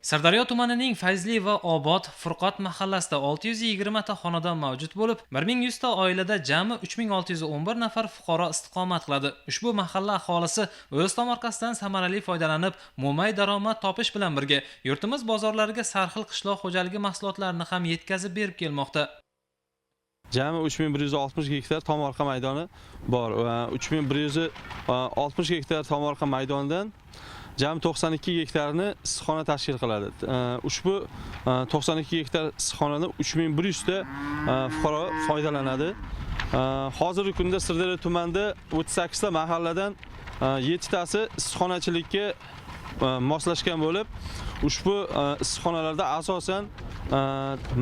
Sirdaryo tumanining Fayzli va Obod Furqat mahallasida 620 ta xonadon mavjud bo'lib, 1100 ta oilada jami 3611 nafar fuqaro istiqomat qiladi. Ushbu mahalla aholisi o'z tomorqasidan samarali foydalanib, mo'may daromad topish bilan birga yurtimiz bozorlariga sarxil qishloq xo'jaligi mahsulotlarini ham yetkazib berib kelmoqda. Jami 3160 gektar tomorqa maydoni bor. 3160 gektar tomorqa maydonidan jami 92 gektarni issiqxona tashkil qiladi. Ushbu 92 gektar issiqxonadan 3100 ta fuqaro foydalanadi. Hozirgi kunda Sirdaryo tumanida 38 ta mahalladan 7 tasi issiqxonachilikka moslashgan bo'lib, ushbu issiqxonalarda asosan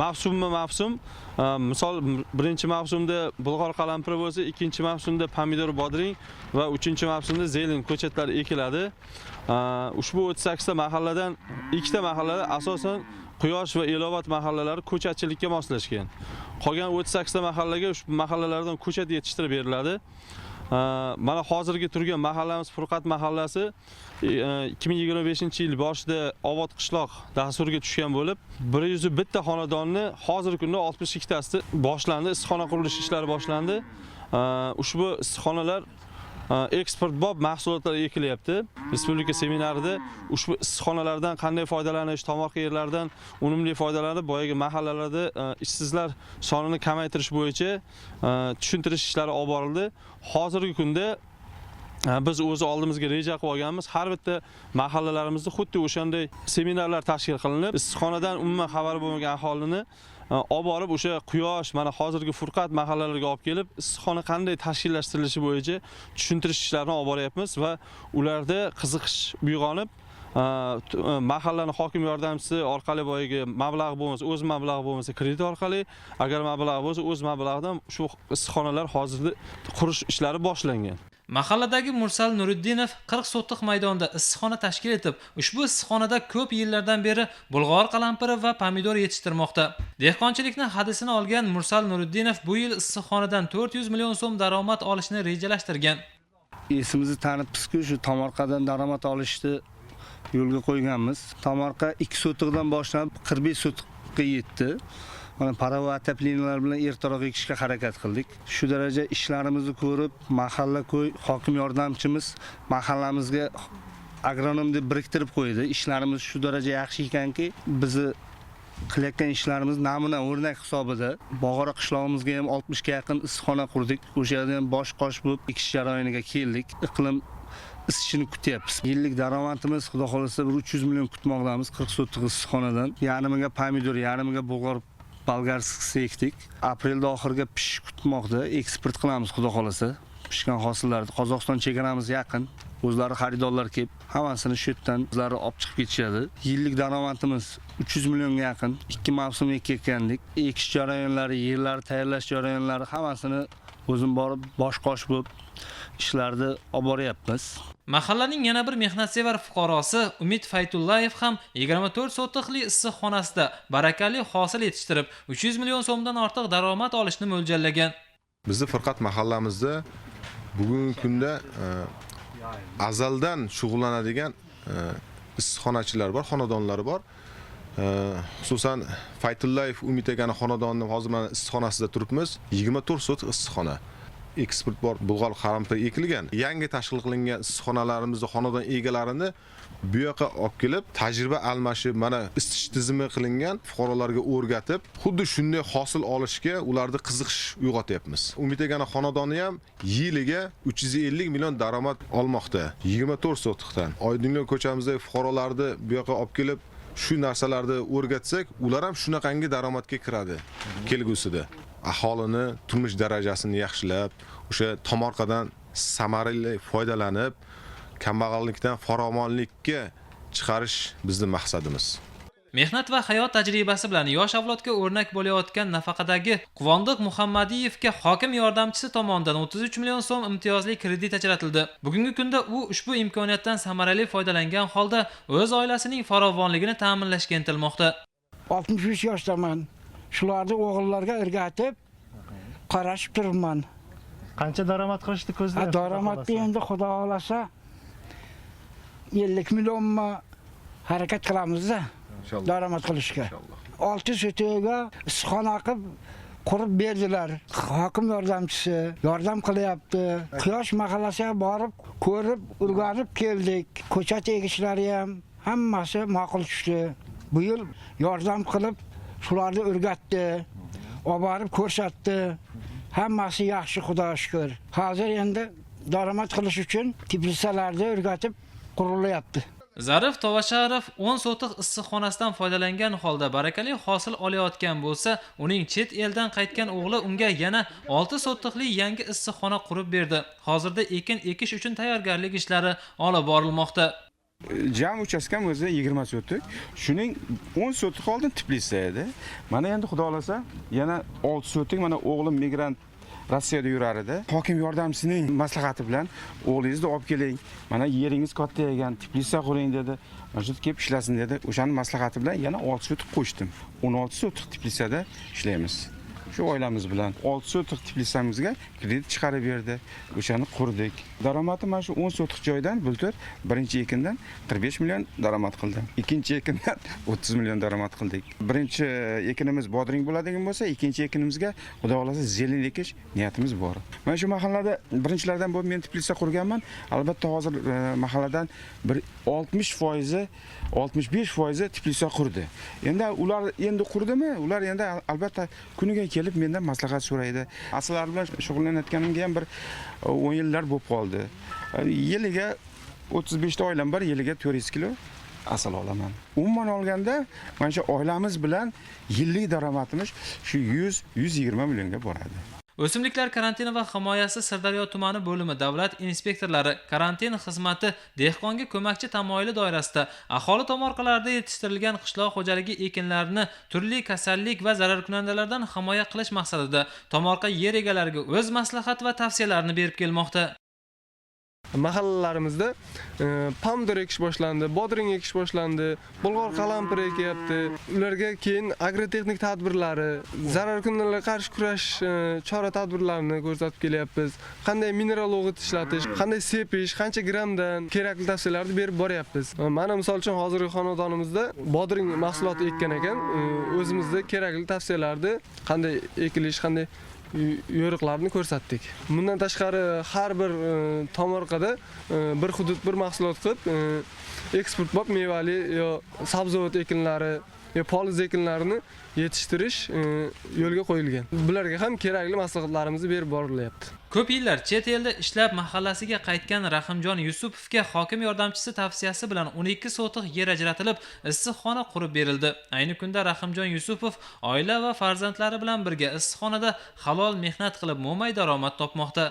mavsumma-mavsum, misol, birinchi mavsumda bulg'or qalampiri bo'lsa, ikkinchi mavsumda pomidor, bodring va uchinchi mavsumda зелень ko'chatlari ekiladi. Ushbu 38 ta mahalladan ikkita mahallada, asosan Quyosh va Elobod mahallalari ko'chatchilikka moslashgan. Qolgan 38 ta mahallaga ushbu mahallalardan ko'chat yetishtirib beriladi. Mana hozirgi turgan mahallamiz, Furqat mahallasi, 2025-yil boshida Obod qishloq dasturiga tushgan bo'lib, 101 ta xonadonni hozirgi kunda 62 tasi boshlandi, issiqxona qurilish ishlari boshlandi. Ushbu issiqxonalar eksport bob mahsulotlar ekilyapti. Respublika seminarida ushbu issiqxonalardan qanday foydalanish, tomorqa yerlardan unumli foydalanib, boyagi mahallalarda ishsizlar sonini kamaytirish bo'yicha tushuntirish ishlari olib borildi. Hozirgi kunda biz o'z oldimizga reja qilib olganmiz. Har bitta mahallalarimizda xuddi o'shanday seminarlar tashkil qilinib, issiqxonadan umuman xabari bo'lmagan aholini olib borib, o'sha Quyosh, mana hozirgi Furqat mahallalariga olib kelib, issiqxona qanday tashkillashtirilishi bo'yicha tushuntirish ishlarini olib boryapmiz va ularda qiziqish uyg'onib, mahallani hokim yordamchisi orqali boyagi mablag' bo'lmasa, o'z mablag'i bo'lmasa, kredit orqali, agar mablag' bo'lsa, o'z mablag'idan shu issiqxonalar hozirda qurish ishlari boshlangan. Mahalladagi Mursal Nuriddinov 40 sotix maydonda issiqxona tashkil etib, ushbu issiqxonada ko'p yillardan beri bulg'or qalampiri va pomidor yetishtirmoqda. Dehqonchilikni hadisini olgan Mursal Nuriddinov bu yil issiqxonadan 400 million so'm daromad olishni rejalashtirgan. Esimizni tanibmizku, shu tomorqadan daromad olishni yo'lga qo'yganmiz. Tomorqa 2 sotixdan boshlanib 45 sotixga yetdi. Mana паровой отопления lar bilan ertaroq ekishga harakat qildik. Shu daraja ishlarimizni ko'rib, mahalla ko'y hokim yordamchimiz mahallamizga agronom deb biriktirib qo'ydi. Ishlarimiz shu daraja yaxshi ekanki, bizni qilayotgan ishlarimiz namuna, o'rnak hisobida. Bog'ora qishlog'imizga ham 60 ga yaqin issiqxona qurdik. O'sha yerda ham bosh qosh bo'lib ekish jarayoniga keldik. Iqlim isishini kutyapmiz. Yillik daromadimiz, xudo xohlasa, bir 300 million kutmoqdamiz 40 sotix issiqxonadan. Yarmiga pomidor, yarmiga bulg'or болгарский ekdik. Aprelda oxiriga pishish kutmoqda. Eksport qilamiz, xudo xohlasa. Pishgan hosillarni Qozog'iston chegaramiz yaqin. O'zlari xaridorlar kelib, hammasini shu yerdan o'zlari olib chiqib ketishadi. Yillik daromadimiz 300 millionga yaqin. Ikki mavsum ekayotgandik. Ekish jarayonlari, yerlarni tayyorlash jarayonlari, hammasini o'zim borib, bosh qosh bo'lib ishlarni olib boryapmiz. Mahallaning yana bir mehnatsevar fuqarosi Umid Faytullayev ham 24 sotixli issiqxonasida barakali hosil yetishtirib, 300 million so'mdan ortiq daromad olishni mo'ljallagan. Bizni Furqat mahallamizda bugungi kunda azaldan shug'ullanadigan issiqxonachilar bor, xonadonlar bor. Xususan, Faytullayev Umid akani xonadonini hozir mana issiqxonasida turibmiz. 24 sotix issiqxona. Eksport bor bulg'or qalampir ekilgan. Yangi tashkil qilingan issiqxonalarimizni xonadon egalarini bu yoqqa olib kelib, tajriba almashib, mana isitish tizimi qilingan, fuqarolarga o'rgatib, xuddi shunday hosil olishga ularda qiziqish uyg'otyapmiz. Umid akani xonadoni ham yiliga 350 million daromad olmoqda 24 sotixdan. Oydinli ko'chamizdagi fuqarolarni bu yoqqa olib kelib, shu narsalarni o'rgatsak, ular ham shunaqangi daromadga kiradi kelgusida. Aholini turmush darajasini yaxshilab, o'sha tomorqadan samarali foydalanib, kambag'allikdan farovonlikka chiqarish bizni maqsadimiz. Mehnat va hayot tajribasi bilan yosh avlodga o'rnak bo'layotgan nafaqadagi Quvondiq Muhammadiyevga hokim yordamchisi tomonidan 33 million so'm imtiyozli kredit ajratildi. Bugungi kunda u ushbu imkoniyatdan samarali foydalangan holda o'z oilasining farovonligini ta'minlashga intilmoqda. 63 yoshdaman. Shularni o'g'illarga o'rgatib, qarashib turibman. Qancha daromad qilishni ko'zlayapsiz? Daromadni endi, xudo xohlasa, 50 millionmi, harakat qilamizda. Daromad qilishga. 6 sotiga issiqxona qilib qurib berdilar. Hokim yordamchisi yordam qilyapti. Quyosh mahallasiga borib, ko'rib, o'rganib keldik. Ko'chat ekishlari ham hammasi ma'qul tushdi. Bu yil yordam qilib, shularni o'rgatdi, olib borib ko'rsatdi. Hammasi yaxshi, Xudoga shukr. Hozir endi daromad qilish uchun teplitsalarni o'rgatib qurilyapti. Zarif Tovasharov 10 sotix issiqxonasidan foydalangan holda barakali hosil olayotgan bo'lsa, uning chet eldan qaytgan o'g'li unga yana 6 sotixli yangi issiqxona qurib berdi. Hozirda ekin ekish uchun tayyorgarlik ishlari olib borilmoqda. Jam uchastkam o'zi 20 sotik. Shuning 10 sotik oldin teplitsa edi. Mana endi Xudo xolasa yana 6 sotik, mana o'g'lim migrant Rossiyada yurar edi. Hokim yordamchisining maslahati bilan o'g'lingizni olib keling. Mana yeringiz katta ekan, teplitsa quring dedi. Mana shu kelib ishlasin dedi. O'shaning maslahati bilan yana 6 sotik qo'shdim. 16 sotik teplitsada ishlaymiz. Shu oilamiz bilan 6 sotik teplitsamizga kredit chiqarib berdi. O'shani qurdik. Daromadi mana shu 10 sotik joydan bultur birinchi ekindan 45 million daromad qildim. Ikkinchi ekindan 30 million daromad qildik. Birinchi ekinimiz bodring bo'ladigan bo'lsa, ikkinchi ekinimizga Xudo xolasa zelen ekish niyatimiz bor. Mana shu mahallada birinchilardan bo'lib men teplitsa qurganman. Albatta hozir mahalladan bir 60%, 65% teplitsa qurdi. Endi ular endi qurdimi? Ular endi albatta kuniga kelib mendan maslahat so'raydi. Asallar bilan shug'ullanayotganimga ham bir 10 yillar bo'lib qoldi. Yiliga 35 ta oilam bor, yiliga 400 kilo asal olaman. Umuman olganda mana shu oilamiz bilan yillik daromadimiz shu 100-120 millionga boradi. O'simliklar karantini va himoyasi Sirdaryo tumani bo'limi davlat inspektorlari karantin xizmati dehqonga ko'makchi tamoyili doirasida aholi tomorqalarida yetishtirilgan qishloq xo'jaligi ekinlarini turli kasallik va zararkunandalardan himoya qilish maqsadida tomorqa yer egalariga o'z maslahat va tavsiyalarini berib kelmoqda. Mahallalarimizda pomidor ekish boshlandi, bodring ekish boshlandi, bulg'or qalampir ekyapti. Ularga keyin agrotexnik tadbirlari, zararkunandalarga qarshi kurash chora tadbirlarini ko'rsatib kelyapmiz. Qanday mineral o'g'it ishlatish, qanday sepish, qancha grammdan kerakli tavsiyalarni berib boryapmiz. Mana misol uchun hozirgi xonadonimizda bodring mahsuloti ekkan ekan, o'zimizda kerakli tavsiyalarni qanday ekilish, qanday yo'riqlarni ko'rsatdik. Bundan tashqari har bir tomorqada bir hudud bir mahsulot qilib eksport bop mevali yo sabzavot ekinlari yo poliz ekinlarini yetishtirish yo'lga qo'yilgan. Bularga ham kerakli maslahatlarimizni berib borilyapti. Ko'p yillar chet elda ishlab mahallasiga qaytgan Rahimjon Yusupovga hokim yordamchisi tavsiyasi bilan 12 sotix yer ajratilib, issiqxona qurib berildi. Ayni kunda Rahimjon Yusupov oila va farzandlari bilan birga issiqxonada halol mehnat qilib mo'may daromad topmoqda.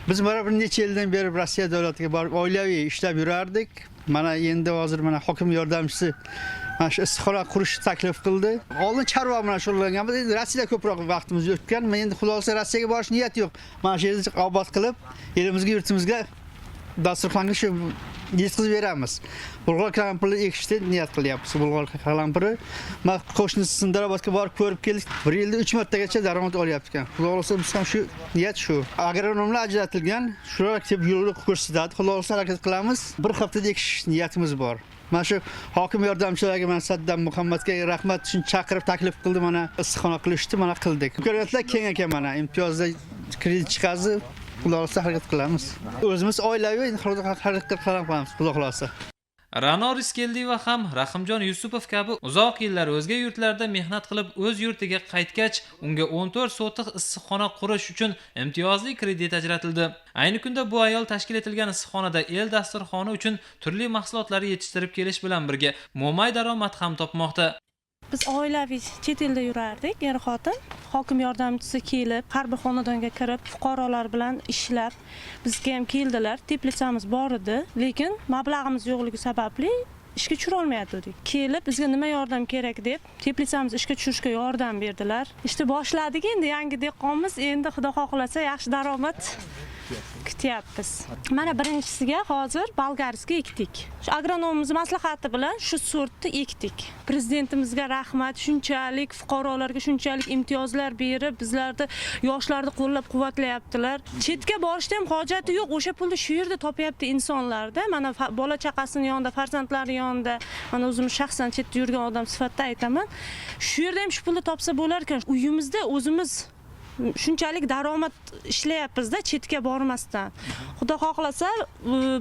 Biz mana bir necha yildan beri Rossiya davlatiga borib oilaviy ishlab yurardik. Mana endi hozir mana hokim yordamchisi mana shu issiqxona qurishni taklif qildi. Oldin chorva bilan shug'ullanganmiz, endi Rossiyada ko'proq vaqtimiz o'tgan. Men endi Xudo xolasa Rossiyaga borish niyati yo'q. Mana shu yerni obod qilib, elimizga, yurtimizga dasturxonga shu yetkazib beramiz. Bulg'or qalampiri ekishni niyat qilyapmiz. Bulg'or qalampiri. Mana qo'shnisi Sindarobodga borib ko'rib keldik. Bir yilda 3 martagacha daromad olyapti ekan. Xudo xolasa biz ham shu niyat shu. Agronomlar ajratilgan, shular kelib yo'lni ko'rsatadi. Xudo xolasa harakat qilamiz. Bir haftada ekish niyatimiz bor. Mana shu hokim yordamchilariga mana Saddam Muhammadga rahmat, shuni chaqirib taklif qildi, mana issiqxona qilishdi, mana qildik. Imkoniyatlar keng ekan mana, imtiyozda kredit chiqazib, Xudo xolasa harakat qilamiz. O'zimiz oilaviy harakat qilamiz, Xudo xolasa. Ra'no Riskeldiyeva ham Rahimjon Yusupov kabi uzoq yillar o'zga yurtlarda mehnat qilib o'z yurtiga qaytgach, unga 14 sotix issiqxona qurish uchun imtiyozli kredit ajratildi. Ayni kunda bu ayol tashkil etilgan issiqxonada el dasturxoni uchun turli mahsulotlar yetishtirib kelish bilan birga mo'may daromad ham topmoqda. Biz oilaviy chet elda yurardik, er-xotin. Hokim yordamchisi kelib, har bir xonadonga kirib, fuqarolar bilan ishlab, bizga ham keldilar. Teplitsamiz bor edi, lekin mablag'imiz yo'qligi sababli ishga tushira olmayotgandik. Kelib bizga nima yordam kerak deb, teplitsamiz ishga tushirishga yordam berdilar. Ishni boshladik, endi yangi dehqonmiz, endi Xudo xohlasa yaxshi daromad Kutyapmiz. Mana birinchisiga hozir болгарский ekdik. Shu agronomimiz maslahati bilan shu sortni ekdik. Prezidentimizga rahmat, shunchalik fuqarolarga shunchalik imtiyozlar berib, bizlarni yoshlarni qo'llab-quvvatlayaptilar. Chetga borishda ham hojati yo'q, o'sha pulni shu yerda topyapti insonlarda. Mana bola chaqasini yonida, farzandlari yonida, mana o'zim shaxsan chetda yurgan odam sifatida aytaman. Shu yerda ham shu pulni topsa bo'lar ekan. Uyimizda o'zimiz shunchalik daromad ishlayapmiz-da, chetga bormasdan. Xudo xohlasa,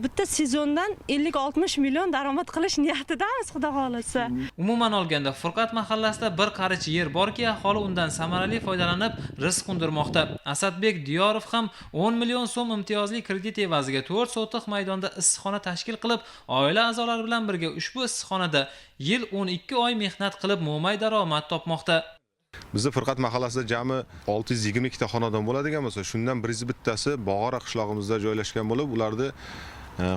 bitta sezondan 50-60 million daromad qilish niyatidamiz, xudo xohlasa. Umuman olganda, Furqat mahallasida bir qarich yer borki, aholi undan samarali foydalanib, rizq undirmoqda. Asadbek Diyorov ham 10 million so'm imtiyozli kredit evaziga 4 sotix maydonda issiqxona tashkil qilib, oila a'zolari bilan birga ushbu issiqxonada yil 12 oy mehnat qilib, mo'may daromad topmoqda. Bizda Furqat mahallasida jami 622 ta xonadon bo'ladigan bo'lsa, shundan 101tasi Bog'ora qishlog'imizda joylashgan bo'lib, ularni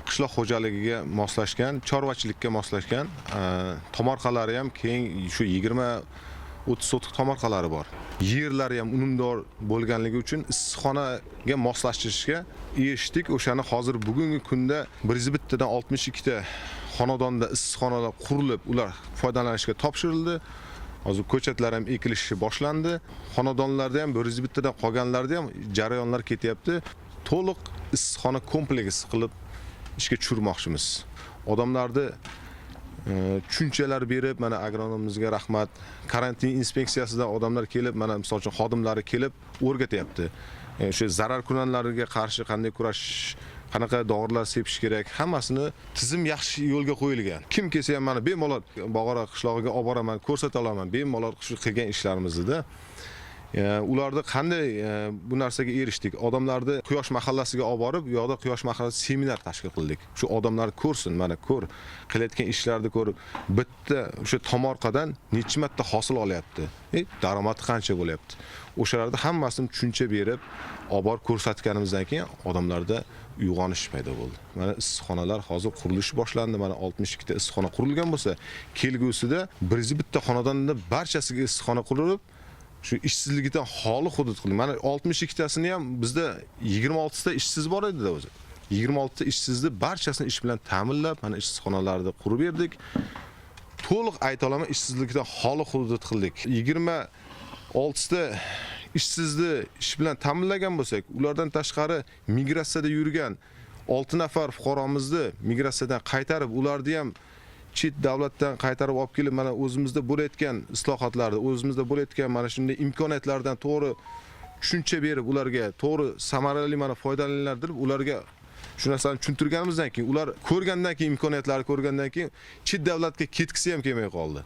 qishloq xo'jaligiga moslashgan, chorvachilikka moslashgan, tomorqalari ham keng, shu 20-30 sotix tomorqalari bor. Yerlari ham unumdor bo'lganligi uchun issiqxonaga moslashtirishga erishdik. O'shani hozir bugungi kunda 101tadan 62 ta xonadonda issiqxonalar qurilib, ular foydalanishga topshirildi. Hozir ko'chatlar ham ekilishi boshlandi. Xonadonlarda ham 101tadan qolganlarda ham jarayonlar ketyapti. To'liq issiqxona kompleksi qilib ishga tushirmoqchimiz. Odamlarni tushunchalar berib, mana agronomimizga rahmat. Karantin inspeksiyasidan odamlar kelib, mana misol uchun xodimlari kelib o'rgatyapti. O'sha zararkunandalarga qarshi qanday kurashish, qanaqa dorilar sepish kerak, hammasini tizim yaxshi yo'lga qo'yilgan. Kim kelsa ham mana bemalol Bog'ora qishlog'iga olib boraman, ko'rsata olaman, bemalol shu qilgan ishlarimizni. Ularda qanday bu narsaga erishdik? Odamlarni Quyosh mahallasiga olib borib, u yoqda Quyosh mahallasi seminar tashkil qildik. Shu odamlar ko'rsin, mana ko'r, qilayotgan ishlarni ko'rib, bitta o'sha tomorqadan necha marta hosil olyapti. Daromadi qancha bo'lyapti? O'shalarda hammasini tushuncha berib, olib borib ko'rsatganimizdan keyin odamlarda uyg'onish paydo bo'ldi. Mana issiqxonalar hozir qurilishi boshlandi. Mana 62 ta issiqxona qurilgan bo'lsa, kelgusida 101 ta xonadonda barchasiga issiqxona qurilib, shu ishsizligidan xoli hudud qildik. Mana 62 tasini ham bizda 26 ta ishsiz bor edi-da o'zi. 26 ta ishsizni barchasini ish bilan ta'minlab, mana issiqxonalarni qurib berdik. To'liq ayta olaman, ishsizlikdan xoli hudud qildik. 26 ta ishsizni ish bilan ta'minlagan bo'lsak, ulardan tashqari migratsiyada yurgan 6 nafar fuqaromizni migratsiyadan qaytarib, ularni ham chet davlatdan qaytarib olib kelib, mana o'zimizda bo'layotgan islohotlarni, o'zimizda bo'layotgan mana shunday imkoniyatlardan to'g'ri tushuncha berib, ularga to'g'ri samarali mana foydalaninglar deb ularga shu narsani tushuntirganimizdan keyin, ular ko'rgandan keyin, imkoniyatlarni ko'rgandan keyin chet davlatga ketgisi ham kelmay qoldi.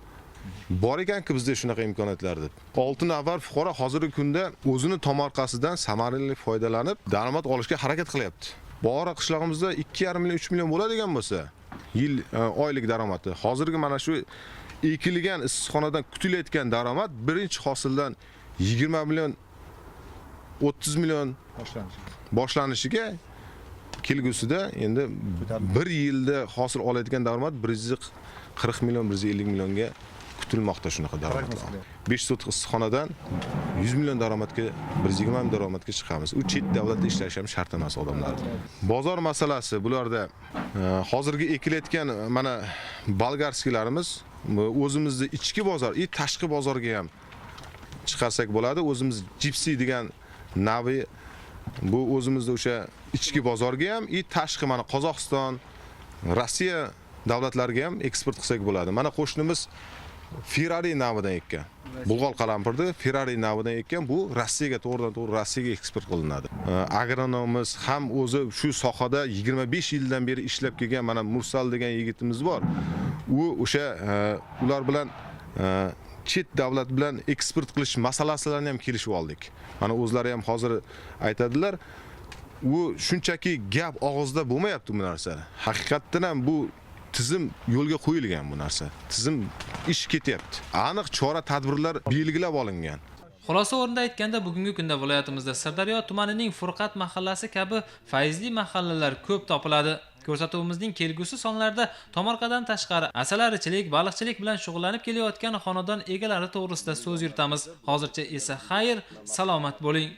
Bor ekanki bizda shunaqa imkoniyatlar deb. 6 nafar fuqaro hozirgi kunda o'zini tomorqasidan samarali foydalanib, daromad olishga harakat qilyapti. Bog'ora qishlog'imizda 2,5 million, 3 million bo'ladigan bo'lsa, yil oylik daromadi. Hozirgi mana shu ekilgan issiqxonadan kutilayotgan daromad birinchi hosildan 20 million, 30 million boshlanishiga kelgusida endi bir yilda hosil oladigan daromad 140 million, 150 millionga kutilmoqda shunaqa daromadlar. 5 sotix issiqxonadan 100 million daromadga, 120 million daromadga chiqamiz. U chet davlatda ishlash ham shart emas odamlar. Bozor masalasi bularda hozirgi ekilayotgan mana bolgarskiylarimiz o'zimizni ichki bozor, i tashqi bozorga ham chiqarsak bo'ladi. O'zimiz Gypsy degan navi bu o'zimizda o'sha ichki bozorga ham, i tashqi mana Qozog'iston, Rossiya davlatlariga ham eksport qilsak bo'ladi. Mana qo'shnimiz Ferrari navidan ekkan. Bulg'or qalampirni Ferrari navidan ekkan, bu Rossiyaga to'g'ridan-to'g'ri Rossiyaga eksport qilinadi. Agronomimiz ham o'zi shu sohada 25 yildan beri ishlab kelgan mana Mursal degan yigitimiz bor. U o'sha ular bilan chet davlat bilan eksport qilish masalalarini ham kelishib oldik. Mana o'zlari ham hozir aytadilar, u shunchaki gap og'izda bo'lmayapti bu narsa. Haqiqatdan ham bu tizim yo'lga qo'yilgan bu narsa. Tizim ish ketyapti. Aniq chora tadbirlar belgilab olingan. Xulosa o'rnida aytganda, bugungi kunda viloyatimizda Sirdaryo tumanining Furqat mahallasi kabi fayzli mahallalar ko'p topiladi. Ko'rsatuvimizning kelgusi sonlarida tomorqadan tashqari asalarichilik, baliqchilik bilan shug'ullanib kelayotgan xonadon egalari to'g'risida so'z yuritamiz. Hozircha esa xayr, salomat bo'ling.